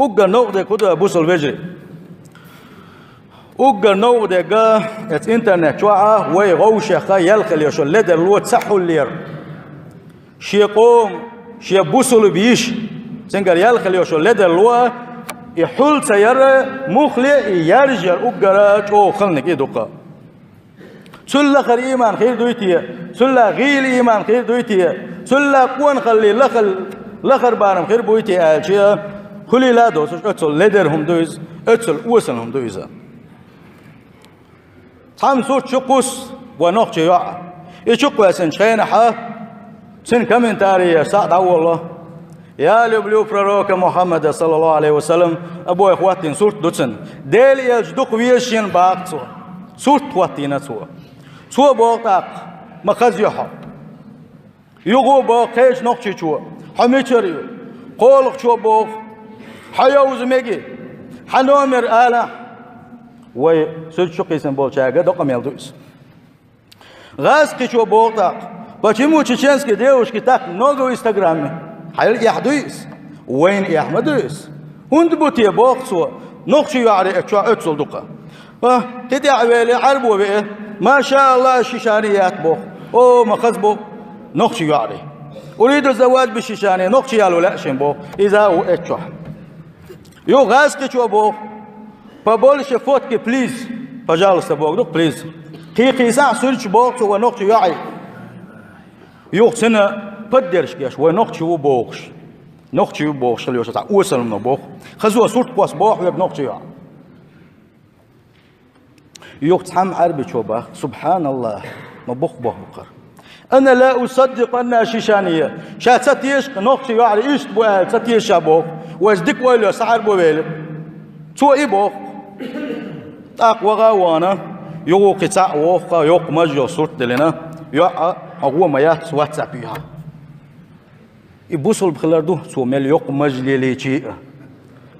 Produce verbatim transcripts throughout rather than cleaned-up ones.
Уггар новкъа дерг хӀун ду, бусалба вежарий? Уггар новкъа дерг, эцу интернет чохь а вай вовшех ял хила йолу ледарло ца хьуллера. Шен къоман, шен бусалба йиша, цуьнгара ял хила йолу ледарло, и хьул ца яра, муххале а и яржа яра уггар чӀогӀа халаниг и ду-кх. Цул лахара ийман хир дуй те? Цул гӀийла ийман хир дуй те? Цул къонахаллин лахара, лахара барам хир буй те аьлча, хуьлийла а доцуш, оццул ледара хӀума ду иза, оццул осала хӀума ду иза. Цхьамма сурт чу кхуссу вайн нохчийн йоӀ. И чу кхоьссинчу хенахь, цуьнан комментарий еш схьа а дӀаволало. «Я люблю пророка Мухаммада, саллаллаху алейхи ва саллям», а бохуш хӀоттийна сурт ду цуьнан. Делан элча дукха веза шена боху цо. Сурт хӀоттийна цо. Цо боху тӀаккха: «Ма хаза ю хьо». Юха боху кхечу нохчичо: «Хьо мичара ю?» КхоалгӀачо боху: «Хьо йовза мега, хьан номер ала». Вай суьрташ чу кхийсина болчаьрга докъа мел ду иза. ГӀазкхичо боху тӀаккха: «Почему чеченские девушки так много в Инстаграме?» Хьайла эхь дуй иза? Вайна эхь ма дуй иза. ХӀунда бу те, боху цо, нохчийн йоӀарий оцу чохь оццул ду-кх? А, кхин тӀаьхьа вели, Ӏаьрбо веа, машааллахӀ, шишани яц боху. О, ма хаза бу нохчийн йоӀарий. Уриду заваж би шишани, нохчи яло лаьа шен боху. Иза а ву оцу чохь. Юха гӀазкхичо боху: «Побольше фотки, плиз». Пожалуйста боху ду-кх, плиз. Кхин кхийсахь суьрташ, боху цо, вайн нохчийн йоӀе. Юха цуьнан поддержка еш, вай нохчи ву бохуш. Нохчи ву бохуш хила йолуш цхьа осалмно боху. Хаза сурт кхосса боху хьоьга нохчийн йоӀ. Юха цхьамма Ӏаьрбичо боху: «СубхьаналлахӀ, ма бух боху бу хӀара. Ана ла усаддикъу анна шишания». Ша ца теша, нохчийн йоӀарий иштта бу аьлла, ца теша ша боху. Вайша дика ойла йо, схьа Ӏаьрбо вели. Цо и боху. ТӀаккха ваха а вахана, юха кхин цхьаъ воху, йоккха маж йолу сурт диллина. «ЙоӀ, хьо гӀо ма яц, ватсап юьхьа». И бусалба хилар ду, цо мел йоккха маж лелийча а.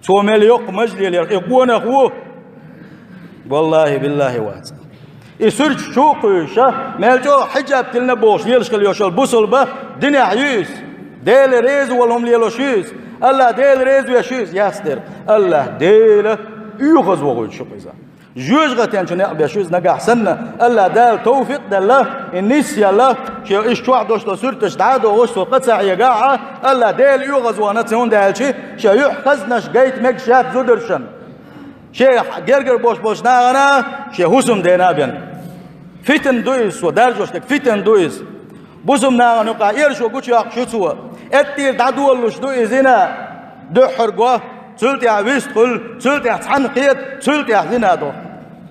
Цо мел йоккха маж лелийча а, и къонах ву. ВаллахӀи, биллахӀи, вац. И суьрташ чу а кхуьйсуш, мел чӀогӀа хьиджаб тиллина бохуш лелаш хила йолуш йолу бусалба динехь ю иза. Дела реза волу хӀума лелош ю иза. АллахӀ Дела реза веш ю иза, яц дера. АллахӀ Дела оьгӀазвахуьйтуш ю-кх иза. ЖоьжагӀатен чу некъ беш ю иза нагахь санна, АллахӀ Дала товфикъ а делла, и нисъелла, шен иштта чохь долуш долу суьрташ дӀа а дохуш, цо къа ца хьегахь а, АллахӀ Дела оьгӀазвахана, цундела аьлча, шен юьхь хазнаш гайта мегаш яц зударшна. Шен гергара болуш болчу нахана, шен хӀусамдена а бен. Фитна ду иза, цо даржош дерг фитна ду иза. Бусалба нахана юкъахь эршо гучуйоккхуш ю цо. Эттийра дӀадолалуш ду и зина. Дуьххьара го, цул тӀаьхьа вист хуьлу, цул тӀаьхьа цхьаьна кхета, цул тӀаьхьа зина до.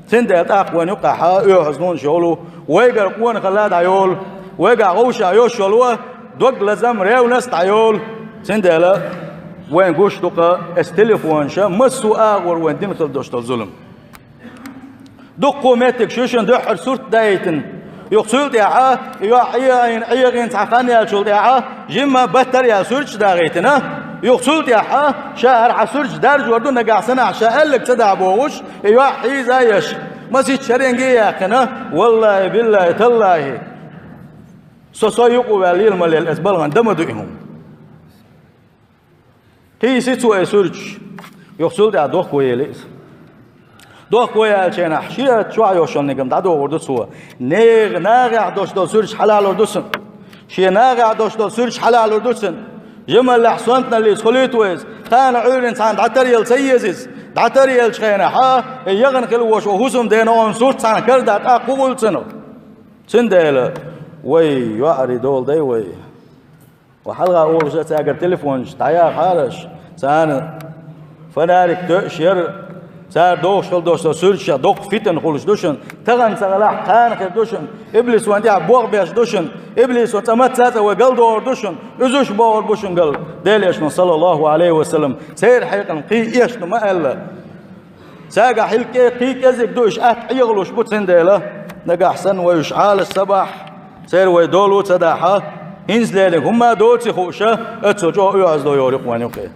Цундела тӀаккха вайна юкъахь оьгӀазваханаш йолу, вайгара къонахалла дӀайолу, вайгахь вовшах йолуш йолу дог лазам, ревность дӀайолу. Цундела вайна гуш ду-кх, эс телефонаш массо а агӀор вайна дина хила долуш долу зулам. Дуккха меттигаш ю шуна дуьххьара сурт даийтина. Юха цул тӀаьхьа, и йоӀ Ӏехийна, Ӏехийна цхьа хан яьллачул тӀаьхьа, жимма баттара яьлла суьрташ дагӀийтина. Юха цул тӀаьхьа, ша хӀара хьан суьрташ даржор ду, нагахь санна ахь ша аьлларг ца дахь бохуш, и йоӀ хьийза а еш, масийтта шеренге а яьккхина, валлахӀи, биллахӀи, таллахӀи. Со, со юкъа ваьлла лела ма лела, эс балхана дан ма ду и хӀума. Кхийси цо и суьрташ. Юха цул тӀаьхьа дохко ели иза. Дохко яьллачу хенахь, шен чохь йолуш йолу нигам дӀадохур ду цо. Нехан нахехь долуш долу суьрташ хьалалур ду цуьнан. Шен нахехь долуш долу суьрташ хьалалур ду цуьнан. Жималлехь сонтаналлица хуьлуьйту вай иза. Кхана Ӏуьйранна цхьаьна дӀатаръелла ца еза иза. ДӀатаръеллачу хенахь, и яхана хила волуш волу хӀусамдена оцу сурт цхьаьна карадахь, тӀаккха хӀун хуьлу цунах? Цундела вай йоӀарий дола дай вай. Ва хьалха олуш а цаьргара телефонаш дӀаяхьара аша, царна фонарик тоьуш яра, цара дохуш хила долуш долу суьрташ доккха фитна хуьлуш ду шуна, тахана ца хилахь, кхана хир ду шуна, иблис вайн тӀехь бох беш ду шуна, иблисо цкъа мацца а цкъа вай галдохур ду шуна, уьзуш бохур бу шуна гал, Делан Элчано, саллаллаху алейхи ва саллам, церан хьекъална кхин эшна ма аьлла. Цаьргахь хӀилла кхин кӀезиг ду, уьш атта Ӏехалуш бу, цундела нагахь санна вай уьш Ӏалаш ца бахь, церан вай долу ца дахь, хӀинца лерриг хӀумма а доций хууш, оццул чӀогӀа оьгӀазло йогӀур ю-кх вайн юкъе.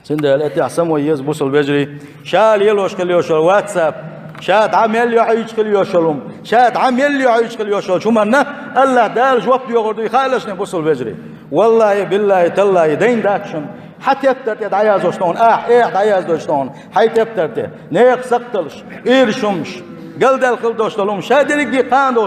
Цундела тӀехь самаван еза, бусалба вежарий, ша лелош хила йолуш йолу WhatsApp, ша дӀа мел йоьхьуьйтуш хила йолуш йолу хӀума, ша дӀа мел йоьхьуьйтуш хила йолуш йолчу хӀуманна АллахӀ Дала жоп доьхур ду, и хаалаш шуна, бусалба вежарий. ВаллахӀи, биллахӀи, таллахӀи, дайна дац шуна. Хьан тептар тӀе дӀаяздеш да хьона, ахь, э, дӀаяздеш да хьона, хьай тептар тӀе. Нехан сакхталш, Ӏийра шумаш, галдаьлла хила дош долу хӀума, ша дерриге кхана долуш,